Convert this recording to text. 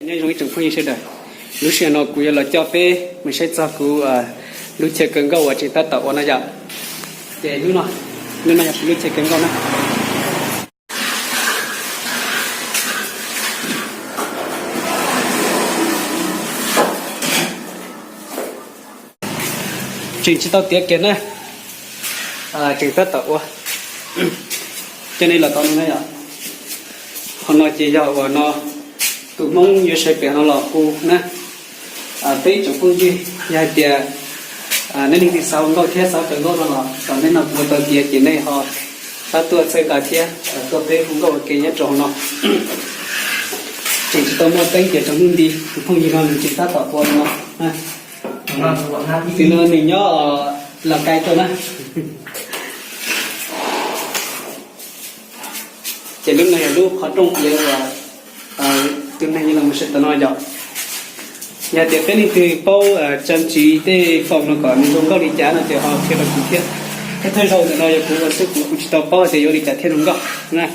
Nyob zoo ib tsoom phooj ywg sawv daws, lub sij hawm no kuv yuav los coj peb mus saib txog kuv lub chaw kaw nkauj uas tseem tab tom ua no yom. Ces lub no, lub no yog kuv lub chaw kaw nkauj na. Tseem tsis tau tiav kiag na, tseem tab tom ua. Coj nej los tau no na yom. Qhov no ces yog uas no tus Hmoob yuav sawv pem no los hu na. Peb ib tsoom phooj ywg, yog hais tias nej leej twg xav ua nkauj thiab xav kaw nkauj no los kom nej nrog kuv ua tau tiav ces nej ho pab tuaj txhawb nqa thiab tuaj peb hu nkauj ua ke nyob rau hauv no. Tseem tsis tau muaj teeb ces tsaus ntuj nti, tus phooj ywg no nws tseem tab tom ua no. Tus no nws nyob Lào Cai tuaj na. Ces lub no yog lub qhov rooj iav uas tus neeg yuav los mus sawv tom no yom. Yog tias peb leej twg paub tsa ntsis tej foos no kom nws zoo nkauj li cas no ces ho qhia rau kuv thiab. Thiab thawj zaug ntawm no yog kuv ua xwb, kuv kuv tsis tau paub tias yuav ua li cas thiaj zoo nkauj na.